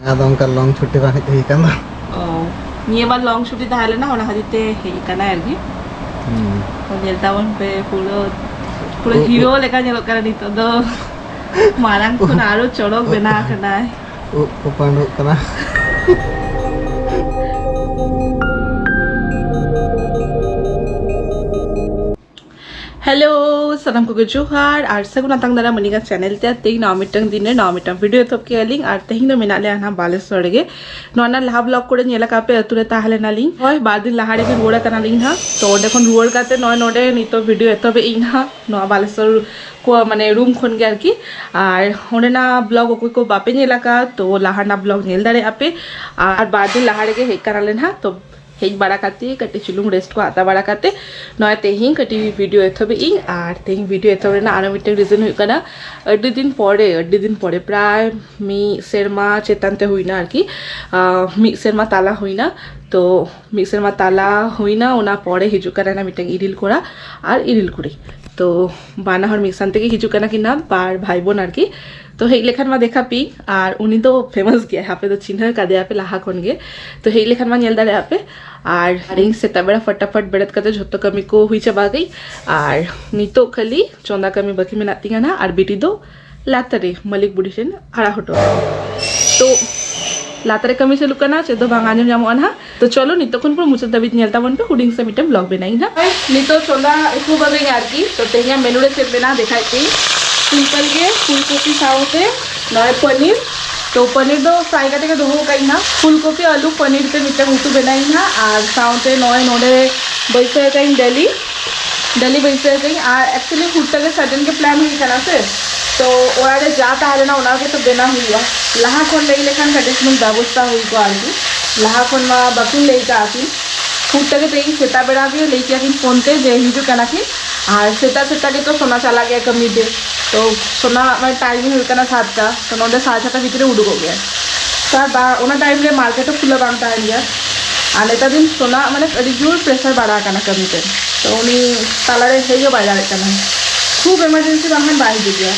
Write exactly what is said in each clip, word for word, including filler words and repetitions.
ᱟᱫᱚ ᱚᱱᱠᱟ ᱞᱚᱝ ᱪᱷᱩᱴᱤ ᱵᱟᱝ ᱦᱮᱡ ᱦᱩᱭ ᱠᱟᱱᱟ᱾ ᱚ, ᱱᱤᱭᱟᱹ ᱵᱟᱨ ᱞᱚᱝ ᱪᱷᱩᱴᱤ ᱛᱟᱦᱮᱸ ᱞᱮᱱᱟ, ᱚᱱᱟ ᱠᱷᱟᱹᱛᱤᱨ ᱛᱮ ᱦᱮᱡ ᱠᱟᱱᱟ ᱟᱨᱠᱤ᱾ ᱦᱩᱸ᱾ ᱛᱚ ᱧᱮᱞ ᱛᱟᱵᱚᱱ ᱯᱮ, ᱯᱩᱨᱟᱹ ᱯᱩᱨᱟᱹ ᱩ, ᱩ᱾ ᱦᱤᱨᱳ ᱞᱮᱠᱟ ᱧᱮᱞᱚᱜ ᱠᱟᱱᱟ ᱱᱤᱛᱚᱜ ᱫᱚ᱾ ᱢᱟᱨᱟᱝ ᱠᱷᱚᱱ ᱟᱨᱚ ᱪᱚᱨᱚᱠ ᱵᱮᱱᱟᱣ ᱠᱟᱱᱟᱭ᱾ ᱩᱵ ᱠᱚ ᱯᱟᱸᱰᱩᱜ ᱠᱟᱱᱟ᱾ ᱦᱮᱞᱳ, ᱥᱟᱱᱟᱢ ᱠᱚᱜᱮ ᱡᱚᱦᱟᱨ ᱟᱨ ᱥᱟᱹᱜᱩᱱ ᱟᱛᱟᱝ ᱫᱟᱨᱟᱢ ᱟᱹᱞᱤᱧᱟᱜ ᱪᱮᱱᱮᱞ ᱛᱮ᱾ ᱛᱮᱦᱮᱧ ᱱᱟᱣᱟ ᱢᱤᱫᱴᱟᱝ ᱫᱤᱱ ᱨᱮ ᱱᱟᱣᱟ ᱢᱤᱫᱴᱟᱝ ᱵᱷᱤᱰᱤᱭᱳ ᱮᱛᱚᱦᱚᱵ ᱠᱮᱜᱼᱟ ᱞᱤᱧ᱾ ᱟᱨ ᱛᱮᱦᱮᱧ ᱫᱚ ᱢᱮᱱᱟᱜ ᱞᱮᱭᱟ ᱱᱟᱦᱟᱜ ᱵᱟᱞᱮᱥᱚᱨ ᱨᱮᱜᱮ᱾ ᱱᱚᱣᱟ ᱨᱮᱱᱟᱜ ᱞᱟᱦᱟ ᱵᱞᱚᱜ ᱠᱚᱨᱮ ᱧᱮᱞ ᱟᱠᱟᱫ ᱯᱮ, ᱟᱹᱛᱩ ᱨᱮ ᱛᱟᱦᱮᱸ ᱞᱮᱱᱟᱞᱤᱧ᱾ ᱦᱳᱭ, ᱵᱟᱨ ᱫᱤᱱ ᱞᱟᱦᱟ ᱨᱮᱜᱮ ᱨᱩᱣᱟᱹᱲ ᱟᱠᱟᱱᱟᱞᱤᱧ ᱱᱟᱦᱟᱜ᱾ ᱛᱚ ᱚᱸᱰᱮ ᱠᱷᱚᱱ ᱨᱩᱣᱟᱹᱲ ᱠᱟᱛᱮ ᱱᱚᱜᱼᱚᱭ ᱱᱚᱰᱮ ᱱᱤᱛᱚᱜ ᱵᱷᱤᱰᱤᱭᱳ ᱮᱛᱚᱦᱚᱵ ᱮᱫ ᱤᱧ ᱱᱟᱦᱟᱜ᱾ ᱱᱚᱣᱟ ᱵᱟᱞᱮᱥᱚᱨ ᱠᱚ ᱢᱟᱱᱮ ᱨᱩᱢ ᱠᱷᱚᱱ ᱜᱮ ᱟᱨᱠᱤ᱾ ᱟᱨ ᱚᱸᱰᱮᱱᱟᱜ ᱵᱞᱚᱜ ᱚᱠᱚᱭ ᱠᱚ ᱵᱟᱯᱮ ᱧᱮᱞ ᱟᱠᱟᱫ, ᱛᱚ ᱞᱟᱦᱟ ᱨᱮᱱᱟᱜ ᱵᱞᱚᱜ ᱧᱮᱞ ᱫᱟᱲᱮᱭᱟᱜᱼᱟ ᱯᱮ᱾ ᱟᱨ ᱵᱟᱨ ᱫᱤᱱ ᱞᱟᱦᱟ ᱨᱮᱜᱮ ᱦᱮᱡ ᱠᱟᱱᱟᱞᱮ ᱱᱟᱦᱟᱜ᱾ ᱛᱚ ᱦᱮᱡ ᱵᱟᱲᱟ ᱠᱟᱛᱮ ᱠᱟᱹᱴᱤᱡ ᱪᱩᱞᱩᱝ ᱨᱮᱥᱴ ᱠᱚ ᱦᱟᱛᱟᱣ ᱵᱟᱲᱟ ᱠᱟᱛᱮ ᱱᱚᱜᱼᱚᱭ ᱛᱮᱦᱮᱧ ᱠᱟᱹᱴᱤᱡ ᱵᱷᱤᱰᱤᱭᱳ ᱮᱛᱚᱦᱚᱵ ᱮᱫ ᱤᱧ᱾ ᱟᱨ ᱛᱮᱦᱮᱧ ᱵᱷᱤᱰᱤᱭᱳ ᱮᱛᱚᱦᱚᱵ ᱨᱮᱱᱟᱜ ᱟᱨᱚ ᱢᱤᱫᱴᱮᱱ ᱨᱤᱡᱚᱱ ᱦᱩᱭᱩᱜ ᱠᱟᱱᱟ, ᱟᱹᱰᱤ ᱫᱤᱱ ᱯᱚᱨᱮ, ᱟᱹᱰᱤ ᱫᱤᱱ ᱯᱚᱨᱮ, ᱯᱨᱟᱭ ᱢᱤᱫ ᱥᱮᱨᱢᱟ ᱪᱮᱛᱟᱱ ᱛᱮ ᱦᱩᱭᱱᱟ ᱟᱨᱠᱤ᱾ ᱟᱸ, ᱢᱤᱫ ᱥᱮᱨᱢᱟ ᱛᱟᱞᱟ ᱦᱩᱭᱱᱟ᱾ ᱛᱚ ᱢᱤᱫ ᱥᱮᱨᱢᱟ ᱛᱟᱞᱟ ᱦᱩᱭᱱᱟ, ᱚᱱᱟ ᱯᱚᱨᱮ ᱦᱤᱡᱩᱜ ᱠᱟᱱᱟ ᱢᱤᱫᱴᱮᱱ ᱤᱨᱤᱞ ᱠᱚᱲᱟ ᱟᱨ ᱤᱨᱤᱞ ᱠᱩᱲᱤ᱾ ᱛᱚ ᱵᱟᱱᱟ ᱦᱚᱲ ᱢᱤᱫ ᱥᱟᱶ ᱛᱮᱜᱮ ᱦᱤᱡᱩᱜ ᱠᱟᱱᱟ ᱠᱤᱱ ᱱᱟᱦᱟᱜ, ᱵᱟᱨ ᱵᱷᱟᱭ ᱵᱳᱱ ᱟᱨᱠᱤ᱾ ᱛᱚ ᱦᱮᱡ ᱞᱮᱠᱷᱟᱱ ᱢᱟ ᱫᱮᱠᱷᱟ ᱯᱮ, ᱟᱨ ᱩᱱᱤ ᱫᱚ ᱯᱷᱮᱢᱟᱥ ᱜᱮᱭᱟᱭ, ᱟᱯᱮ ᱫᱚ ᱪᱤᱱᱦᱟᱹ ᱠᱟᱫᱮᱭᱟ ᱯᱮ ᱞᱟᱦᱟ ᱠᱷᱚᱱ ᱜᱮ᱾ ᱛᱚ ᱦᱮᱡ ᱞᱮᱠᱷᱟᱱ ᱢᱟ ᱧᱮᱞ ᱫᱟᱲᱮᱭᱟᱜᱼᱟ ᱯᱮ᱾ ᱟᱨ ᱤᱧ ᱥᱮᱛᱟᱜ ᱵᱮᱲᱟ ᱯᱷᱟᱴᱟᱯᱷᱟᱴ ᱵᱮᱨᱮᱫ ᱠᱟᱛᱮ ᱡᱷᱚᱛᱚ ᱠᱟᱹᱢᱤ ᱠᱚ ᱦᱩᱭ ᱪᱟᱵᱟ ᱠᱮᱫ, ᱟᱨ ᱱᱤᱛᱚᱜ ᱠᱷᱟᱹᱞᱤ ᱪᱚᱸᱫᱟ ᱠᱟᱹᱢᱤ ᱵᱟᱹᱠᱤ ᱢᱮᱱᱟᱜ ᱛᱤᱧᱟ ᱱᱟᱦᱟᱜ, ᱟᱨ ᱵᱤᱴᱤ ᱫᱚ ᱞᱟᱛᱟᱨ ᱨᱮ ᱢᱟᱹᱞᱤᱠ ᱵᱩᱰᱷᱤ ᱴᱷᱮᱱ ᱟᱲᱟᱜ ᱦᱚᱴᱚ ᱠᱟᱜᱼᱟ᱾ ᱛᱚ ᱞᱟᱛᱟᱨ ᱨᱮ ᱠᱟᱹᱢᱤ ᱪᱟᱹᱞᱩᱜ ᱠᱟᱱᱟ, ᱪᱮᱫ ᱫᱚ ᱵᱟᱝ ᱟᱸᱡᱚᱢ ᱧᱟᱢᱚᱜᱼᱟ ᱱᱟᱦᱟᱜ᱾ ᱛᱚ ᱪᱚᱞᱚ ᱱᱤᱛᱚᱜ ᱠᱷᱚᱱ ᱯᱩᱨᱟᱹ ᱢᱩᱪᱟᱹᱫ ᱫᱷᱟᱹᱵᱤᱡ ᱧᱮᱞ ᱛᱟᱵᱚᱱ ᱯᱮ, ᱦᱩᱰᱤᱧ ᱥᱮ ᱢᱤᱫᱴᱮᱱ ᱵᱞᱚᱜ ᱵᱮᱱᱟᱣ ᱤᱧ ᱱᱟᱦᱟᱜ᱾ ᱱᱤᱛᱚᱜ ᱪᱚᱸᱫᱟ ᱮᱛᱚᱦᱚᱵ ᱟᱹᱞᱤᱧ ᱟᱨᱠᱤ᱾ ᱛᱚ ᱛᱮᱦᱮᱧᱟᱜ ᱢᱮᱱᱩ ᱨᱮ ᱪᱮᱫ ᱢᱮᱱᱟᱜᱼᱟ ᱫᱮᱠᱷᱟᱭ ᱯᱮ᱾ ᱥᱤᱢᱯᱚᱞ ᱜᱮ ᱯᱷᱩᱞ ᱠᱚᱯᱤ ᱥᱟᱶᱛᱮ ᱱᱚᱜᱼᱚᱭ ᱯᱟᱱᱤᱨ᱾ ᱛᱚ ᱯᱟᱱᱤᱨ ᱫᱚ ᱯᱷᱨᱟᱭ ᱠᱟᱛᱮ ᱜᱮ ᱫᱚᱦᱚ ᱠᱟᱜ ᱤᱧ ᱱᱟᱦᱟᱜ᱾ ᱯᱷᱩᱞ ᱠᱚᱯᱤ, ᱟᱹᱞᱩ, ᱯᱟᱱᱤᱨ ᱛᱮ ᱢᱤᱫᱴᱟᱝ ᱩᱛᱩ ᱵᱮᱱᱟᱣ ᱤᱧ ᱱᱟᱦᱟᱜ᱾ ᱟᱨ ᱥᱟᱶᱛᱮ ᱱᱚᱜᱼᱚᱭ ᱱᱚᱰᱮ ᱵᱟᱹᱭᱥᱟᱹᱣ ᱠᱟᱜ ᱤᱧ ᱰᱟᱹᱞᱤ᱾ ᱰᱟᱹᱞᱤ ᱵᱟᱹᱭᱥᱟᱹᱣ ᱠᱟᱹᱧ᱾ ᱟᱨ actually ᱦᱩᱴ ᱛᱮᱜᱮ sudden ᱜᱮ plan ᱦᱩᱭ ᱠᱟᱱᱟ ᱥᱮ, ᱛᱚ ᱚᱲᱟᱜ ᱨᱮ ᱡᱟ ᱛᱟᱦᱮᱸ ᱞᱮᱱᱟ ᱚᱱᱟ ᱜᱮ ᱛᱚ ᱵᱮᱱᱟᱣ ᱦᱩᱭᱩᱜᱼᱟ᱾ ᱞᱟᱦᱟ ᱠᱷᱚᱱ ᱞᱟᱹᱭ ᱞᱮᱠᱷᱟᱱ ᱠᱟᱹᱴᱤᱡ ᱪᱩᱞᱩᱝ ᱵᱮᱵᱚᱥᱛᱟ ᱦᱩᱭ ᱠᱚᱜᱼᱟ ᱟᱨᱠᱤ᱾ ᱞᱟᱦᱟ ᱠᱷᱚᱱ ᱢᱟ ᱵᱟᱹᱠᱤᱱ ᱞᱟᱹᱭ ᱠᱟᱜᱼᱟ ᱠᱤᱱ᱾ ᱦᱩᱴ ᱛᱮᱜᱮ ᱛᱮᱦᱮᱧ ᱥᱮᱛᱟᱜ ᱵᱮᱲᱟ ᱜᱮ ᱞᱟᱹᱭ ᱠᱮᱜᱼᱟ ᱠᱤᱱ ᱯᱷᱳᱱ ᱛᱮ ᱡᱮ ᱦᱤᱡᱩᱜ ᱠᱟᱱᱟ ᱠᱤᱱ᱾ ᱟᱨ ᱥᱮᱛᱟᱜ ᱥᱮᱛᱟᱜ ᱜᱮᱛᱚ ᱥᱳᱱᱟ ᱪᱟᱞᱟᱜ ᱜᱮᱭᱟ ᱠᱟᱹᱢᱤ ᱛᱮ᱾ ᱛᱚ ᱥᱳᱱᱟ ᱢᱟᱱᱮ ᱴᱟᱭᱤᱢ ᱦᱩᱭᱩᱜ ᱠᱟᱱᱟ ᱥᱟᱛᱴᱟ, ᱛᱚ ᱱᱚᱰᱮ ᱥᱟᱲᱮ ᱪᱷᱚᱴᱟ ᱵᱷᱤᱛᱨᱤ ᱨᱮ ᱩᱰᱩᱠᱚᱜ ᱜᱮᱭᱟ᱾ ᱛᱚ ᱟᱨ ᱵᱟ-, ᱚᱱᱟ ᱴᱟᱭᱤᱢ ᱨᱮ ᱢᱟᱨᱠᱮᱴ ᱦᱚᱸ ᱠᱷᱩᱞᱟᱹ ᱵᱟᱝ ᱛᱟᱦᱮᱱ ᱜᱮᱭᱟ᱾ ᱟᱨ ᱱᱮᱛᱟᱨ ᱫᱤᱱ ᱥᱳᱱᱟ ᱢᱟᱱᱮ ᱟᱹᱰᱤ ᱡᱳᱨ ᱯᱨᱮᱥᱟᱨ ᱵᱟᱲᱟ ᱟᱠᱟᱱᱟ ᱠᱟᱹᱢᱤ ᱛᱮ᱾ ᱛᱚ ᱩᱱᱤ ᱛᱟᱞᱟᱨᱮ ᱦᱮᱡ ᱦᱚᱸ ᱵᱟᱭ ᱫᱟᱲᱮᱭᱟᱜ ᱠᱟᱱᱟ, ᱠᱷᱩᱵ ᱮᱢᱟᱨᱡᱮᱱᱥᱤ ᱵᱟᱝᱠᱷᱟᱱ ᱵᱟᱭ ᱦᱤᱡᱩᱜ ᱜᱮᱭᱟ᱾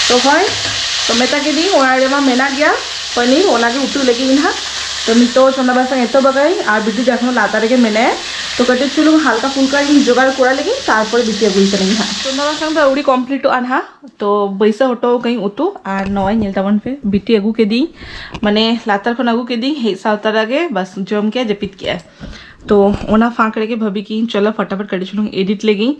ᱛᱚ ᱦᱳᱭ, ᱛᱚ ᱢᱮᱛᱟ ᱠᱮᱫᱤᱧ ᱚᱲᱟᱜ ᱨᱮᱢᱟ ᱢᱮᱱᱟᱜ ᱜᱮᱭᱟ, ᱯᱟᱱᱤᱨ, ᱚᱱᱟᱜᱮ ᱩᱛᱩ ᱞᱟᱹᱜᱤᱫ ᱤᱧ ᱦᱟᱸᱜ᱾ ᱛᱚ ᱱᱤᱛᱚᱜ ᱪᱚᱸᱫᱟ ᱵᱟᱥᱟᱝ ᱮᱛᱚᱦᱚᱵ ᱟᱠᱟᱫᱟᱹᱧ ᱟᱨ ᱵᱤᱴᱤ ᱫᱚ ᱮᱠᱷᱚᱱ ᱞᱟᱛᱟᱨ ᱨᱮᱜᱮ ᱢᱮᱱᱟᱭᱟ᱾ ᱛᱚ ᱠᱟᱹᱴᱤᱡ ᱪᱩᱞᱩᱝ ᱦᱟᱞᱠᱟ ᱯᱷᱩᱞᱠᱟ ᱤᱧ ᱡᱚᱜᱟᱲ ᱠᱚᱨᱟᱣ ᱞᱟᱹᱜᱤᱫ, ᱛᱟᱨᱯᱚᱨᱮ ᱵᱤᱴᱤ ᱟᱹᱜᱩᱭ ᱠᱟᱹᱱᱟᱹᱧ ᱦᱟᱸᱜ᱾ ᱪᱚᱸᱫᱟ ᱵᱟᱥᱟᱝ ᱫᱚ ᱟᱹᱣᱲᱤ ᱠᱚᱢᱯᱞᱤᱴᱚᱜᱼᱟ ᱱᱟᱦᱟᱜ᱾ ᱛᱚ ᱵᱟᱹᱭᱥᱟᱹ ᱦᱚᱴᱚ ᱠᱟᱹᱧ ᱩᱛᱩ, ᱟᱨ ᱱᱚᱜᱼᱚᱭ ᱧᱮᱞ ᱛᱟᱵᱚᱱ ᱯᱮ, ᱵᱤᱴᱤ ᱟᱹᱜᱩ ᱠᱮᱫᱤᱧ, ᱢᱟᱱᱮ ᱞᱟᱛᱟᱨ ᱠᱷᱚᱱ ᱟᱹᱜᱩ ᱠᱮᱫᱤᱧ, ᱦᱮᱡ ᱥᱟᱶ ᱛᱟᱨᱟ ᱜᱮ ᱵᱟᱥ ᱡᱚᱢ ᱠᱮᱫ, ᱡᱟᱹᱯᱤᱫ ᱠᱮᱫᱼᱟᱭ᱾ ᱛᱚ ᱚᱱᱟ ᱯᱷᱟᱸᱠ ᱨᱮᱜᱮ ᱵᱷᱟᱹᱵᱤ ᱠᱤᱧ ᱪᱚᱞᱚ ᱯᱷᱟᱴᱟᱯᱷᱟᱴ ᱠᱟᱹᱴᱤᱡ ᱪᱩᱞᱩᱝ ᱮᱰᱤᱴ ᱞᱮᱜᱤᱧ,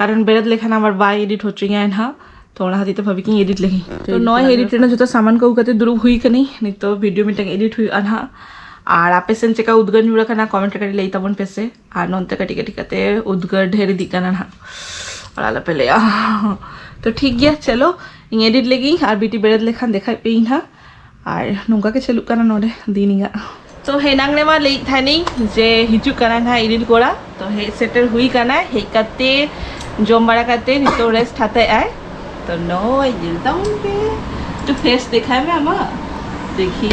ᱠᱟᱨᱚᱱ ᱵᱮᱨᱮᱫ ᱞᱮᱠᱷᱟᱱ ᱟᱵᱟᱨ ᱵᱟᱭ ᱮᱰᱤᱴ ᱦᱚᱪᱚᱧᱟᱭ ᱱᱟᱦᱟᱜ᱾ ᱛᱚ ᱚᱱᱟ ᱠᱷᱟᱹᱛᱤᱨ ᱛᱮ ᱵᱷᱟᱹᱵᱤ ᱠᱤᱧ ᱮᱰᱤᱴ ᱞᱮᱜᱤᱧ᱾ ᱛᱚ ᱱᱚᱜᱼᱚᱭ ᱮᱰᱤᱴ ᱨᱮᱱᱟᱜ ᱡᱚᱛᱚ ᱥᱟᱢᱟᱱ ᱠᱚ ᱟᱹᱜᱩ ᱠᱟᱛᱮ ᱫᱩᱲᱩᱵ ᱦᱩᱭ ᱠᱟᱹᱱᱟᱹᱧ᱾ ᱱᱤᱛᱚᱜ ᱵᱷᱤᱰᱤᱭᱳ ᱢᱤᱫᱴᱟᱝ ᱮᱰᱤᱴ ᱦᱩᱭᱩᱜᱼᱟ ᱱᱟᱦᱟᱜ᱾ ᱟᱨ ᱟᱯᱮ ᱥᱮᱱ ᱪᱮᱠᱟ ᱩᱫᱽᱜᱟᱹᱨ ᱧᱩᱨ ᱟᱠᱟᱱᱟ, ᱠᱚᱢᱮᱱᱴ ᱨᱮ ᱠᱟᱹᱴᱤᱡ ᱞᱟᱹᱭ ᱛᱟᱵᱚᱱ ᱯᱮᱥᱮ᱾ ᱟᱨ ᱱᱚᱱᱛᱮ ᱠᱟᱹᱴᱤᱡ ᱠᱟᱹᱴᱤᱡ ᱠᱟᱛᱮ ᱩᱫᱽᱜᱟᱹᱨ ᱰᱷᱮᱨ ᱤᱫᱤᱜ ᱠᱟᱱᱟ ᱱᱟᱦᱟᱜ, ᱟᱨ ᱟᱞᱚᱯᱮ ᱞᱟᱹᱭᱟ᱾ ᱛᱚ ᱴᱷᱤᱠ ᱜᱮᱭᱟ, ᱪᱚᱞᱚ ᱤᱧ ᱮᱰᱤᱴ ᱞᱮᱜᱤᱧ, ᱟᱨ ᱵᱤᱴᱤ ᱵᱮᱨᱮᱫ ᱞᱮᱠᱷᱟᱱ ᱫᱮᱠᱷᱟᱭ ᱯᱮᱭᱟᱹᱧ ᱱᱟᱦᱟᱜ᱾ ᱟᱨ ᱱᱚᱝᱠᱟ ᱜᱮ ᱪᱟᱹᱞᱩᱜ ᱠᱟᱱᱟ ᱱᱚᱰᱮ ᱫᱤᱱ ᱤᱧᱟᱹᱜ᱾ ᱛᱚ ᱦᱮᱱᱟᱝ ᱨᱮᱢᱟ ᱞᱟᱹᱭᱮᱫ ᱛᱟᱦᱮᱱᱤᱧ ᱡᱮ ᱦᱤᱡᱩᱜ ᱠᱟᱱᱟᱭ ᱱᱟᱦᱟᱜ ᱤᱨᱤᱞ ᱠᱚᱲᱟ᱾ ᱛᱚ ᱦᱮᱡ ᱥᱮᱴᱮᱨ ᱦᱩᱭ ᱠᱟᱱᱟᱭ, ᱦᱮᱡ ᱠᱟᱛᱮ ᱡᱚᱢ ᱵᱟᱲᱟ ᱠᱟᱛᱮ ᱱᱤᱛᱚᱜ ᱨᱮᱥᱴ ᱦᱟᱛᱟᱣ ᱮᱫ ᱟᱭ᱾ ᱛᱚ ᱱᱚᱜᱼᱚᱭ ᱧᱮᱞ ᱛᱟᱵᱚᱱ ᱯᱮ, ᱮᱠᱴᱩ ᱯᱷᱮᱥ ᱫᱮᱠᱷᱟᱭ ᱢᱮ ᱟᱢᱟᱜ᱾ ᱫᱮᱠᱷᱤ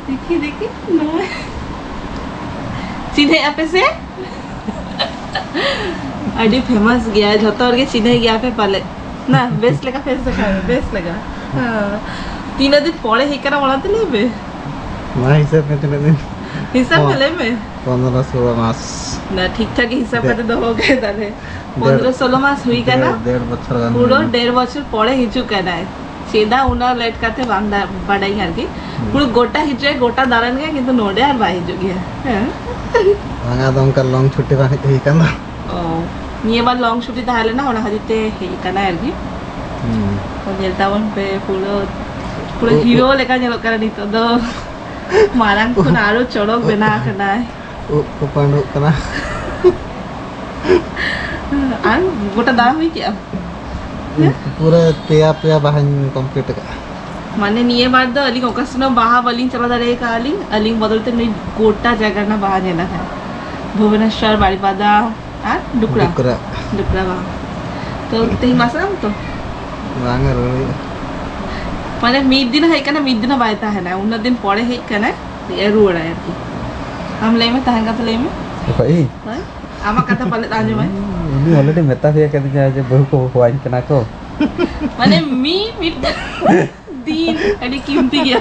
ᱫᱮᱠᱷᱤ ᱫᱮᱠᱷᱤ, ᱱᱚᱜᱼᱚᱭ᱾ ᱪᱤᱱᱦᱟᱹᱭ ᱟᱯᱮ ᱥᱮ? ᱟᱹᱰᱤ ᱯᱷᱮᱢᱟᱥ ᱜᱮᱭᱟ, ᱡᱷᱚᱛᱚ ᱦᱚᱲ ᱜᱮ ᱪᱤᱱᱦᱟᱹᱭ ᱜᱮᱭᱟ ᱯᱮ ᱯᱟᱞᱮ᱾ ᱱᱟ, ᱵᱮᱥ ᱞᱮᱠᱟ ᱯᱷᱮᱥ ᱫᱮᱠᱷᱟᱭ ᱢᱮ, ᱵᱮᱥ ᱞᱮᱠᱟ᱾ ᱦᱮᱸ᱾ ᱛᱤᱱᱟᱹᱜ ᱫᱤᱱ ᱯᱚᱨᱮ ᱦᱮᱡ ᱠᱟᱱᱟ ᱚᱱᱟ ᱛᱮ ᱞᱟᱹᱭ ᱢᱮ᱾ ᱱᱚᱣᱟ ᱦᱤᱥᱟᱹᱵ ᱢᱮ ᱛᱤᱱᱟᱹᱜ ᱫᱤᱱ? ᱦᱤᱥᱟᱹᱵ ᱢᱮ, ᱯᱚ-, ᱞᱟᱹᱭ ᱢᱮ᱾ ᱯᱚᱱᱫᱽᱨᱚ ᱥᱳᱞᱳ ᱢᱟᱥ᱾ ᱱᱟ, ᱴᱷᱤᱠ ᱴᱷᱟᱠ ᱜᱮ ᱦᱤᱥᱟᱹᱵ ᱰᱮ-, ᱠᱟᱛᱮ ᱫᱚᱦᱚ ᱠᱟᱭ ᱛᱟᱞᱮ᱾ ᱰᱮᱲ, ᱯᱚᱱᱫᱽᱨᱚ ᱥᱳᱞᱳ ᱢᱟᱥ ᱦᱩᱭ ᱠᱟᱱᱟ᱾ ᱰᱮᱲ, ᱰᱮᱲ ᱵᱚᱪᱷᱚᱨ ᱜᱟᱱ ᱯᱩᱨᱟᱹ ᱦᱩᱭᱱᱟ᱾ ᱰᱮᱲ ᱵᱚᱪᱷᱚᱨ ᱯᱚᱨᱮ ᱦᱤᱡᱩᱜ ᱠᱟᱱᱟᱭ᱾ ᱪᱮᱫᱟᱜ ᱩᱱᱟᱹᱜ ᱞᱮᱴ ᱠᱟᱛᱮ ᱵᱟᱝ ᱫᱟ-, ᱵᱟᱰᱟᱭ ᱟᱨᱠᱤ᱾ ᱦᱩᱸ᱾ ᱯᱩᱨᱟᱹ ᱜᱚᱴᱟ ᱦᱤᱡᱩᱜ ᱟᱭ, ᱜᱚᱴᱟ ᱫᱟᱬᱟᱱ ᱜᱮ, ᱠᱤᱱᱛᱩ ᱱᱚᱰᱮ ᱟᱨ ᱵᱟᱭ ᱦᱤᱡᱩᱜ ᱜᱮᱭᱟ᱾ ᱦᱮᱸ᱾ ᱵᱟᱝᱟ, ᱟᱫᱚ ᱚᱱᱠᱟ ᱞᱚᱝ ᱪᱷᱩᱴᱤ ᱵᱟᱝ ᱦᱮᱡ ᱦᱩᱭ ᱠᱟᱱ ᱫᱚ᱾ ᱚ, ᱱᱤᱭᱟᱹ ᱵᱟᱨ ᱞᱚᱝ ᱪᱷᱩᱴᱤ ᱛᱟᱦᱮᱸ ᱞᱮᱱᱟ, ᱚᱱᱟ ᱠᱷᱟᱹᱛᱤᱨ ᱛᱮ ᱦᱮᱡ ᱠᱟᱱᱟᱭ ᱟᱨᱠᱤ᱾ ᱦᱩᱸ᱾ ᱛᱚ ᱧᱮᱞ ᱛᱟᱵᱚᱱ ᱯᱮ, ᱯᱩᱨᱟᱹ, ᱯᱩᱨᱟᱹ ᱩ, ᱩ᱾ ᱦᱤᱨᱳ ᱞᱮᱠᱟ ᱧᱮᱞᱚᱜ ᱠᱟᱱᱟ ᱱᱤᱛᱚᱜ ᱫᱚ᱾ ᱢᱟᱨᱟᱝ ᱠᱷᱚᱱ ᱩ, ᱟᱨᱚ ᱪᱚᱨᱚᱠ ᱩ᱾ ᱵᱮᱱᱟᱣ ᱠᱟᱱᱟᱭ᱾ ᱩᱵ ᱠᱚ ᱯᱟᱹᱰᱩᱜ ᱠᱟᱱᱟ᱾ ᱟᱨ ᱜᱚᱴᱟ ᱫᱟᱬᱟ ᱦᱩᱭ ᱠᱮᱜᱼᱟᱢ? ᱯᱩᱨᱟᱹ ᱯᱮᱭᱟ, ᱯᱮᱭᱟ ᱵᱟᱦᱟᱧ ᱠᱚᱢᱯᱞᱤᱴ ᱟᱠᱟᱫᱼᱟ᱾ ᱢᱟᱱᱮ ᱱᱤᱭᱟᱹ ᱵᱟᱨ ᱫᱚ ᱟᱹᱞᱤᱧ ᱚᱠᱟ ᱥᱮᱱ ᱦᱚᱸ ᱵᱟᱦᱟ ᱵᱟᱹᱞᱤᱧ ᱪᱟᱞᱟᱣ ᱫᱟᱲᱮ ᱟᱠᱟᱫᱼᱟ ᱞᱤᱧ᱾ ᱟᱹᱞᱤᱧ ᱵᱚᱫᱚᱞ ᱛᱮ ᱱᱩᱭ ᱜᱚᱴᱟ ᱡᱟᱭᱜᱟ ᱨᱮᱱᱟᱜ ᱵᱟᱦᱟ ᱧᱮᱞ ᱟᱠᱟᱫ᱾ ᱵᱷᱩᱵᱚᱱᱮᱥᱣᱚᱨ, ᱵᱟᱨᱤᱯᱟᱫᱟ, ᱟᱨ ᱰᱩᱠᱨᱟ᱾ ᱰᱩᱠᱨᱟ᱾ ᱰᱩᱠᱨᱟ ᱵᱟᱦᱟ᱾ ᱛᱚ ᱛᱮᱦᱮᱧ ᱵᱟᱥᱟᱜ ᱟᱢ ᱛᱚ? ᱵᱟᱝᱟ, ᱨᱩᱣᱟᱹᱲ ᱦᱩᱭᱩᱜᱼᱟ᱾ ᱢᱟᱱᱮ ᱢᱤᱫ ᱫᱤᱱ ᱦᱮᱡ ᱠᱟᱱᱟ, ᱢᱤᱫ ᱫᱤᱱ ᱦᱚᱸ ᱵᱟᱭ ᱛᱟᱦᱮᱱᱟ᱾ ᱩᱱᱟᱹᱜ ᱫᱤᱱ ᱯᱚᱨᱮ ᱦᱮᱡ ᱠᱟᱱᱟᱭ, ᱦᱮᱡ ᱨᱩᱣᱟᱹᱲᱟᱭ ᱟᱨᱠᱤ᱾ ᱟᱢ ᱞᱟᱹᱭ ᱢᱮ, ᱛᱟᱦᱮᱱ ᱠᱟᱛᱷᱟ ᱞᱟᱹᱭ ᱢᱮ᱾ ᱚᱠᱚᱭ, ᱤᱧ? ᱦᱳᱭ, ᱟᱢᱟᱜ ᱠᱟᱛᱷᱟ ᱯᱟᱞᱮᱫ ᱟᱸᱡᱚᱢᱟᱭ᱾ ᱩᱱᱤ already ᱢᱮᱛᱟ ᱫᱮᱭᱟ ᱠᱟᱫᱤᱧᱟ ᱡᱮ ᱵᱟᱹᱦᱩ ᱠᱚ ᱦᱚᱦᱚᱣᱟᱹᱧ ᱠᱟᱱᱟ ᱠᱚ᱾ ᱢᱟᱱᱮ ᱢᱤ-, ᱢᱤᱫᱴᱟᱝ ᱛᱤᱱ ᱟᱹᱰᱤ ᱠᱤᱢᱛᱤ ᱜᱮᱭᱟ᱾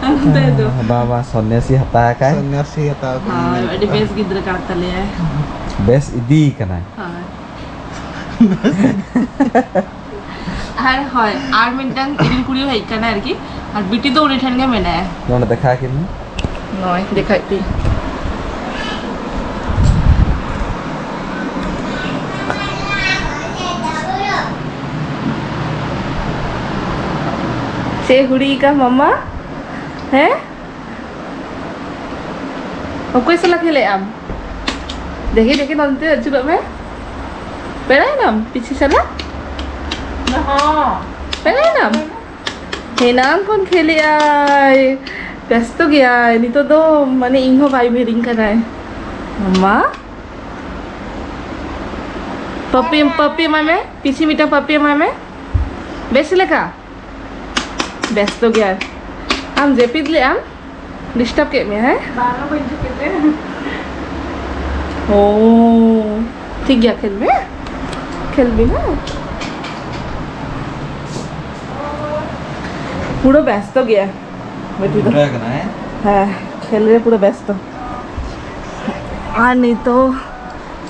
ᱚᱱᱛᱮ ᱫᱚ᱾ ᱵᱟᱵᱟ ᱥᱚᱱᱱᱟᱥᱤ ᱦᱟᱛᱟᱣ ᱟᱠᱟᱭ᱾ ᱥᱚᱱᱱᱟᱥᱤ ᱦᱟᱛᱟᱣ ᱠᱟᱱᱟ᱾ ᱦᱳᱭ, ᱟᱹᱰᱤ ᱵᱮᱥ ᱜᱤᱫᱽᱨᱟᱹ ᱠᱟᱱ ᱛᱟᱞᱮᱭᱟᱭ᱾ ᱵᱮᱥ ᱤᱫᱤ ᱠᱟᱱᱟᱭ᱾ ᱦᱳᱭ᱾ ᱟᱨ ᱦᱳᱭ, ᱟᱨ ᱢᱤᱫᱴᱟᱝ ᱤᱨᱤᱞ ᱠᱩᱲᱤ ᱦᱚᱸ ᱦᱮᱡ ᱠᱟᱱᱟᱭ ᱟᱨᱠᱤ, ᱟᱨ ᱵᱤᱴᱤ ᱫᱚ ᱩᱱᱤ ᱴᱷᱮᱱ ᱜᱮ ᱢᱮᱱᱟᱭᱟ᱾ ᱱᱚᱰᱮ ᱫᱮᱠᱷᱟ ᱠᱤᱱ ᱢᱮ᱾ ᱱᱚᱜᱼᱚᱭ ᱫᱮᱠᱷᱟᱭᱮᱫ ᱯᱮ᱾ ᱪᱮᱫ ᱦᱩᱲᱤ ᱠᱟ ᱢᱟᱢᱟ? ᱦᱮᱸ? ᱚᱠᱚᱭ ᱥᱟᱞᱟᱜ ᱠᱷᱮᱞᱮᱜ ᱟᱢ? ᱫᱮᱠᱷᱤ, ᱫᱮᱠᱷᱤ, ᱱᱚᱱᱛᱮ ᱟᱹᱪᱩᱨᱚᱜ ᱢᱮ᱾ ᱯᱮᱲᱟᱭᱱᱟᱢ ᱯᱤᱪᱷᱤ ᱥᱟᱞᱟᱜ? ᱦᱚᱸ᱾ ᱯᱮᱲᱟᱭᱱᱟᱢ? ᱦᱮᱱᱟᱝ ᱠᱷᱚᱱ ᱠᱷᱮᱞᱮᱜ ᱟᱭ, ᱵᱮᱥᱛᱚ ᱜᱮᱭᱟᱭ᱾ ᱱᱤᱛᱚᱜ ᱫᱚ ᱢᱟᱱᱮ ᱤᱧ ᱦᱚᱸ ᱵᱟᱭ ᱵᱷᱮᱨᱤᱧ ᱠᱟᱱᱟᱭ᱾ ᱢᱟ, ᱯᱟᱯᱤ, ᱯᱟᱯᱤ ᱮᱢᱟᱭ ᱢᱮ, ᱯᱤᱪᱷᱤ ᱢᱤᱫᱴᱟᱝ ᱯᱟᱯᱤ ᱮᱢᱟᱭ ᱢᱮ᱾ ᱵᱮᱥ ᱞᱮᱠᱟ? ᱵᱮᱥᱛᱚ ᱜᱮᱭᱟᱭ᱾ ᱟᱢ ᱡᱟᱹᱯᱤᱫ ᱞᱮᱜ ᱟᱢ? ᱰᱤᱥᱴᱟᱵ ᱠᱮᱫ ᱢᱮᱭᱟ, ᱦᱮᱸ? ᱵᱟᱝᱟ, ᱵᱟᱹᱧ ᱡᱟᱹᱯᱤᱫ ᱞᱮᱫᱟ᱾ ᱳ, ᱴᱷᱤᱠ ᱜᱮᱭᱟ, ᱠᱷᱮᱞ ᱢᱮ᱾ ᱠᱷᱮᱞ ᱵᱤᱱ, ᱦᱮᱸ? ᱯᱩᱨᱟᱹ ᱵᱮᱥᱛᱚ ᱜᱮᱭᱟ ᱵᱤᱴᱤ ᱫᱚ᱾ ᱵᱩᱰᱷᱟᱹ ᱠᱟᱱᱟ, ᱦᱮᱸ? ᱦᱮᱸ, ᱠᱷᱮᱞ ᱨᱮ ᱯᱩᱨᱟᱹ ᱵᱮᱥᱛᱚ᱾ ᱟᱨ ᱱᱤᱛᱚᱜ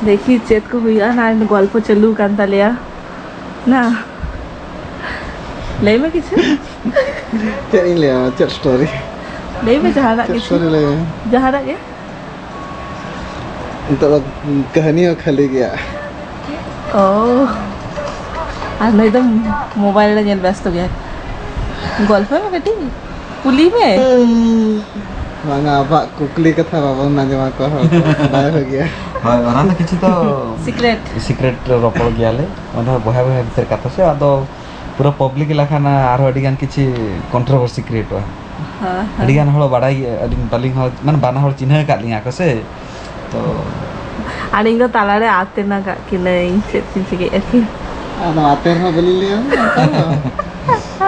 ᱫᱮᱠᱷᱤ ᱪᱮᱫ ᱠᱚ ᱦᱩᱭᱩᱜᱼᱟ, ᱱᱟ ᱜᱚᱞᱯᱚ ᱪᱟᱹᱞᱩ ᱠᱟᱱ ᱛᱟᱞᱮᱭᱟ᱾ ᱱᱟ, ᱞᱟᱹᱭ ᱢᱮ ᱠᱤᱪᱷᱩ᱾ ᱪᱮᱫ ᱤᱧ ᱞᱟᱹᱭᱟ, ᱪᱮᱫ ᱥᱴᱳᱨᱤ? ᱞᱟᱹᱭ ᱢᱮ ᱡᱟᱦᱟᱱᱟᱜ ᱪᱮᱫ ᱠᱤᱪᱷᱩ᱾ ᱥᱴᱳᱨᱤ ᱞᱟᱹᱭ ᱢᱮ? ᱡᱟᱦᱟᱱᱟᱜ ᱜᱮ᱾ ᱱᱤᱛᱚᱜ ᱫᱚ ᱠᱟᱹᱦᱱᱤ ᱦᱚᱸ ᱠᱷᱟᱹᱞᱤ ᱜᱮᱭᱟ᱾ ᱳ, ᱟᱨ ᱱᱩᱭ ᱫᱚ ᱢᱳᱵᱟᱭᱤᱞ ᱨᱮ ᱧᱮᱞ ᱵᱮᱥᱛᱚ ᱜᱮᱭᱟ᱾ ᱜᱚᱞᱯᱚ ᱢᱮ ᱠᱟᱹᱴᱤᱡ, ᱠᱩᱞᱤ ᱢᱮ᱾ ᱵᱟᱝᱟ, ᱟᱵᱚᱣᱟᱜ ᱠᱩᱠᱞᱤ ᱠᱟᱛᱷᱟ ᱵᱟᱵᱚᱱ ᱟᱸᱡᱚᱢ ᱟᱠᱚ ᱦᱚᱲ ᱠᱚ᱾ ᱵᱟᱭ ᱵᱷᱟᱹᱜᱤᱭᱟ᱾ ᱦᱳᱭ, ᱚᱱᱟ ᱫᱚ ᱠᱤᱪᱷᱩ ᱫᱚ ᱥᱤᱠᱨᱮᱴ᱾ ᱥᱤᱠᱨᱮᱴ ᱨᱮ ᱨᱚᱯᱚᱲ ᱜᱮᱭᱟᱞᱮ᱾ ᱚᱱᱟ ᱫᱚ ᱵᱚᱭᱦᱟ ᱵᱚᱭᱦᱟ ᱵᱷᱤᱛᱤᱨ ᱠᱟᱛᱷᱟ ᱥᱮ, ᱟᱫᱚ ᱯᱩᱨᱟᱹ ᱯᱟᱵᱽᱞᱤᱠ ᱞᱮᱠᱷᱟᱱ ᱟᱨᱦᱚᱸ ᱟᱹᱰᱤ ᱜᱟᱱ ᱠᱤᱪᱷᱩ ᱠᱚᱱᱴᱨᱳᱵᱷᱟᱨᱥᱤ ᱠᱨᱤᱭᱮᱴᱚᱜᱼᱟ᱾ ᱦᱮᱸ, ᱦᱮᱸ᱾ ᱟᱹᱰᱤ ᱜᱟᱱ ᱦᱚᱲ ᱵᱟᱲᱟᱭ ᱜᱮ, ᱟᱹᱞᱤᱧ ᱵᱟᱹᱞᱤᱧ ᱦᱚᱸ, ᱢᱟᱱᱮ, ᱵᱟᱱᱟ ᱦᱚᱲ ᱪᱤᱱᱦᱟᱹ ᱟᱠᱟᱫ ᱞᱤᱧᱟ ᱠᱚ ᱥᱮ, ᱛᱚ᱾ ᱟᱨ ᱤᱧ ᱫᱚ ᱛᱟᱞᱟᱨᱮ ᱟᱛ ᱮᱱᱟ ᱠᱟᱜ ᱠᱤᱱᱟᱹᱧ, ᱪᱮᱫ ᱪᱤᱧ ᱪᱤᱠᱟᱹᱭᱮᱫᱼᱟ ᱠᱤ? ᱟᱫᱚ ᱟᱛᱮ ᱨᱮᱦᱚᱸ ᱵᱟᱹᱞᱤᱧ ᱞᱟᱹᱭᱟ,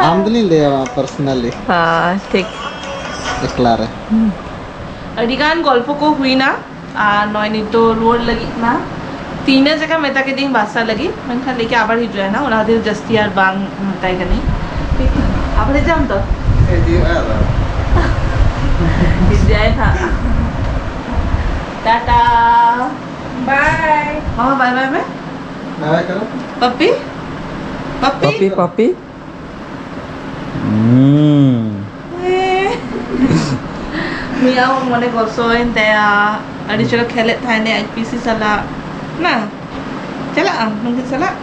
ᱟᱢ ᱫᱚᱞᱤᱧ ᱞᱟᱹᱭᱟ ᱯᱟᱨᱥᱚᱱᱟᱞᱤ᱾ ᱦᱮᱸ, ᱴᱷᱤᱠ᱾ ᱮᱠᱞᱟ ᱨᱮ᱾ ᱟᱹᱰᱤ ᱜᱟᱱ ᱜᱚᱞᱯᱚ ᱠᱚ ᱦᱩᱭᱱᱟ, ᱟᱨ ᱱᱚᱜᱼᱚᱭ ᱱᱤᱛᱚᱜ ᱨᱩᱣᱟᱹᱲ ᱞᱟᱹᱜᱤᱫ ᱱᱟ᱾ ᱛᱤᱱᱟᱹᱜ ᱡᱟᱭᱜᱟ ᱢᱮᱛᱟ ᱠᱤᱫᱤᱧ ᱵᱟᱥᱟ ᱞᱟᱹᱜᱤᱫ, ᱢᱮᱱᱠᱷᱟᱱ ᱞᱟᱹᱭ ᱠᱮᱫ ᱟᱵᱟᱨ ᱦᱤᱡᱩᱜ ᱟᱭ ᱱᱟ, ᱚᱱᱟ ᱠᱷᱟᱹᱛᱤᱨ ᱡᱟᱹᱥᱛᱤ ᱟᱨ ᱵᱟᱝ ᱢᱮᱛᱟᱭ ᱠᱟᱹᱱᱟᱹᱧ᱾ ᱴᱷᱤᱠ᱾ ᱟᱵᱟᱨ ᱦᱤᱡᱩᱜ ᱟᱢ ᱛᱚ? ᱦᱤᱡᱩᱜᱼᱟ ᱟᱫᱚ᱾ ᱦᱤᱡᱩᱜᱼᱟᱭ ᱱᱟᱦᱟᱜ᱾ ᱴᱟᱴᱟ᱾ ᱵᱟᱭ᱾ ᱦᱚᱸ, ᱵᱟᱭ ᱵᱟᱭ ᱢᱮ᱾ ᱵᱟᱭ ᱵᱟᱭ ᱠᱟᱱᱟ᱾ ᱯᱟᱯᱤ? ᱯᱟᱯᱤ? ᱯᱟᱯᱤ, ᱯᱟᱯᱤ᱾ ᱦᱩᱸ᱾ ᱦᱮᱸ᱾ ᱢᱤᱭᱟ ᱦᱚᱸ ᱢᱚᱱᱮ ᱜᱚᱥᱚᱭᱮᱱ ᱛᱟᱭᱟ᱾ ᱟᱹᱰᱤ ᱪᱚᱨᱚᱠ ᱠᱷᱮᱞᱮᱫ ᱛᱟᱦᱮᱱᱮ ᱟᱡ ᱯᱤᱥᱤ ᱥᱟᱞᱟᱜ᱾ ᱱᱟ? ᱪᱟᱞᱟᱜ ᱟᱢ ᱱᱩᱠᱤᱱ ᱥᱟᱞᱟᱜ?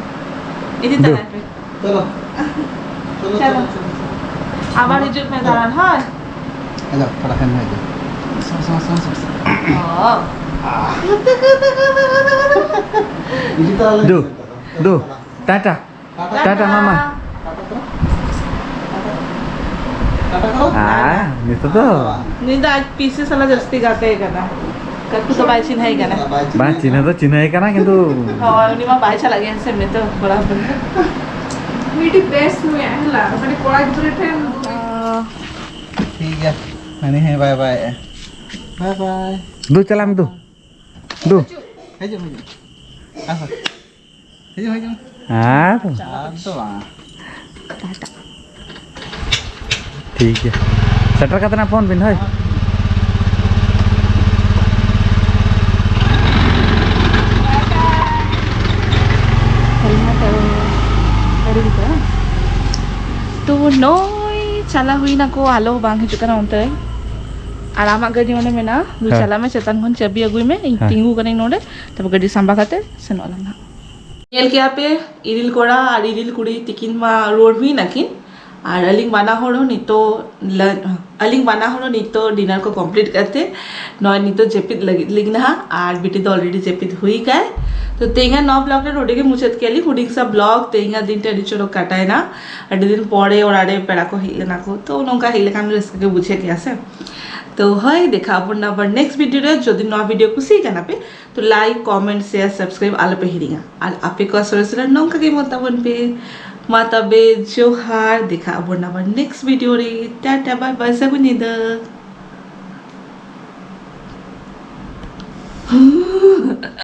ᱤᱫᱤ ᱫᱩ᱾ ᱛᱟᱨᱟᱭ ᱯᱮ᱾ ᱪᱚᱞᱚ᱾ ᱪᱚᱞᱚ, ᱪᱚᱞᱚ᱾ ᱪᱚᱞᱚ, ᱪᱚᱞᱚ, ᱪᱚᱞᱚ᱾ ᱟᱵᱟᱨ ᱦᱤᱡᱩᱜ ᱢᱮ ᱫᱟᱬᱟᱱ, ᱦᱳᱭ? ᱦᱮᱞᱳ, ᱛᱷᱚᱲᱟ ᱠᱷᱟᱱ ᱦᱤᱡᱩᱜ᱾ ᱥᱚ, ᱥᱚ, ᱥᱚ, ᱥᱚ, ᱥᱚ᱾ ᱚ᱾ ᱤᱫᱤ ᱛᱟᱨᱟ ᱞᱮ ᱫᱩ, ᱦᱤᱡᱩᱜ᱾ ᱫᱩ, ᱴᱟᱴᱟ᱾ ᱴᱟᱴᱟ, ᱢᱟᱢᱟ᱾ ᱴᱟᱴᱟ ᱠᱚ᱾ ᱴᱟᱴᱟ ᱠᱚ᱾ ᱟᱨ ᱱᱤᱛᱚᱜ ᱫᱚ? ᱱᱩᱭ ᱫᱚ ᱟᱡ ᱯᱤᱥᱤ ᱥᱟᱞᱟᱜ ᱡᱟᱹᱥᱛᱤ ᱜᱟᱛᱮ ᱠᱟᱱᱟ᱾ ᱠᱟᱠᱩ ᱫᱚ ᱵᱟᱭ ᱪᱤᱱᱦᱟᱹᱭ ᱠᱟᱱᱟ᱾ ᱵᱟᱭ ᱪᱤᱱᱦᱟᱹ ᱫᱚ ᱪᱤᱱᱦᱟᱹᱭ ᱠᱟᱱᱟ, ᱠᱤᱱᱛᱩ ᱦᱳᱭ, ᱩᱱᱤ ᱢᱟ ᱵᱟᱭ ᱪᱟᱞᱟᱜ ᱜᱮᱭᱟ ᱥᱮ, ᱢᱮ ᱛᱚ ᱠᱚᱲᱟ ᱦᱚᱯᱚᱱ ᱫᱚ᱾ ᱢᱤᱫᱴᱤᱡ ᱵᱮᱥ ᱱᱩᱭᱟᱜ ᱦᱮᱞᱟ, ᱢᱟᱱᱮ ᱠᱚᱲᱟ ᱜᱤᱫᱽᱨᱟᱹ ᱴᱷᱮᱱ᱾ ᱴᱷᱤᱠ ᱜᱮᱭᱟ, ᱦᱟᱹᱱᱤ ᱦᱚᱸᱭ ᱵᱟᱭ ᱵᱟᱭᱮᱜᱼᱟ᱾ ᱵᱟᱭ ᱵᱟᱭ᱾ ᱫᱩ ᱪᱟᱞᱟᱜ ᱢᱮ ᱫᱩ᱾ ᱫᱩ᱾ ᱦᱤᱡᱩᱜ, ᱦᱤᱡᱩᱜ᱾ ᱟᱥᱟ᱾ ᱦᱤᱡᱩᱜ, ᱦᱤᱡᱩᱜ᱾ ᱟᱨ ᱟᱨ ᱫᱚ ᱵᱟᱝ᱾ ᱴᱷᱤᱠ ᱜᱮᱭᱟ, ᱥᱮᱴᱮᱨ ᱠᱟᱛᱮ ᱱᱟᱜ ᱯᱷᱳᱱ ᱵᱤᱱ, ᱦᱳᱭ᱾ ᱛᱚ ᱱᱚᱜᱼᱚᱭ ᱪᱟᱞᱟᱣ ᱦᱩᱭᱱᱟ ᱠᱚ, ᱟᱞᱚ ᱵᱟᱝ ᱦᱤᱡᱩᱜ ᱠᱟᱱᱟ ᱚᱱᱛᱮ᱾ ᱟᱨ ᱟᱢᱟᱜ ᱜᱟᱹᱰᱤ ᱚᱸᱰᱮ ᱢᱮᱱᱟᱜᱼᱟ, ᱫᱩ ᱦᱮᱸ᱾ ᱪᱟᱞᱟᱜ ᱢᱮ, ᱪᱮᱛᱟᱱ ᱠᱷᱚᱱ ᱪᱟᱹᱵᱤ ᱟᱹᱜᱩᱭ ᱢᱮ, ᱤᱧ ᱦᱮᱸ᱾ ᱛᱤᱸᱜᱩ ᱠᱟᱹᱱᱟᱹᱧ ᱱᱚᱰᱮ, ᱛᱟᱨᱯᱚᱨ ᱜᱟᱹᱰᱤ ᱥᱟᱢᱵᱟ ᱠᱟᱛᱮ ᱥᱮᱱᱚᱜ ᱟᱞᱟᱝ ᱦᱟᱸᱜ᱾ ᱧᱮᱞ ᱠᱮᱜᱼᱟ ᱯᱮ, ᱤᱨᱤᱞ ᱠᱚᱲᱟ ᱟᱨ ᱤᱨᱤᱞ ᱠᱩᱲᱤ ᱛᱤᱠᱤᱱ ᱢᱟ ᱨᱩᱣᱟᱹᱲ ᱦᱩᱭ ᱱᱟᱠᱤᱱ, ᱟᱨ ᱟᱹᱞᱤᱧ ᱵᱟᱱᱟ ᱦᱚᱲ ᱦᱚᱸ ᱱᱤᱛᱚᱜ ᱞᱟ-, ᱟᱹᱞᱤᱧ ᱵᱟᱱᱟ ᱦᱚᱲ ᱦᱚᱸ ᱱᱤᱛᱚᱜ ᱰᱤᱱᱟᱨ ᱠᱚ ᱠᱚᱢᱯᱞᱤᱴ ᱠᱟᱛᱮ ᱱᱚᱜᱼᱚᱭ ᱱᱤᱛᱚᱜ ᱡᱟᱹᱯᱤᱫ ᱞᱟᱹᱜᱤᱫ ᱞᱤᱧ ᱱᱟᱦᱟᱜ, ᱟᱨ ᱵᱤᱴᱤ ᱫᱚ already ᱡᱟᱹᱯᱤᱫ ᱦᱩᱭ ᱠᱟᱭ᱾ ᱛᱚ ᱛᱮᱦᱮᱧᱟᱜ ᱱᱚᱣᱟ vlog ᱨᱮ ᱱᱚᱰᱮ ᱜᱮ ᱢᱩᱪᱟᱹᱫ ᱠᱮᱜᱼᱟ ᱞᱤᱧ᱾ ᱦᱩᱰᱤᱧ ᱥᱟ vlog, ᱛᱮᱦᱮᱧᱟᱜ ᱫᱤᱱ ᱴᱟ ᱟᱹᱰᱤ ᱪᱚᱨᱚᱠ ᱠᱟᱴᱟᱭᱮᱱᱟ, ᱟᱹᱰᱤ ᱫᱤᱱ ᱯᱚᱨᱮ ᱚᱲᱟᱜ ᱨᱮ ᱯᱮᱲᱟ ᱠᱚ ᱦᱮᱡ ᱞᱮᱱᱟ ᱠᱚ, ᱛᱚ ᱱᱚᱝᱠᱟ ᱦᱮᱡ ᱞᱮᱠᱷᱟᱱ ᱨᱟᱹᱥᱠᱟᱹ ᱜᱮ ᱵᱩᱡᱷᱟᱹᱜ ᱜᱮᱭᱟ ᱥᱮ᱾ ᱛᱚ ᱦᱳᱭ, ᱫᱮᱠᱷᱟ ᱟᱵᱚᱱ ᱟᱵᱟᱨ next video ᱨᱮ᱾ ᱡᱩᱫᱤ ᱱᱚᱣᱟ video ᱠᱩᱥᱤ ᱠᱟᱱᱟ ᱯᱮ, ᱛᱚ like, comment, share, subscribe ᱟᱞᱚᱯᱮ ᱦᱤᱲᱤᱧᱟ᱾ ᱟᱨ ᱟᱯᱮ ᱠᱚᱣᱟᱜ ᱥᱚᱨᱮᱥ ᱨᱮ ᱱᱚᱝᱠᱟ ᱜᱮ ᱢᱚᱛᱟᱵᱚᱱ ᱯᱮ᱾ ᱢᱟ ᱛᱚᱵᱮ ᱡᱚᱦᱟᱨ, ᱫᱮᱠᱷᱟ ᱟᱵᱚᱱ ᱟᱵᱟᱨ next video ᱨᱮ᱾ ᱴᱟᱴᱟ, bye bye, ᱥᱟᱹᱜᱩᱱ ᱧᱤᱫᱟᱹ᱾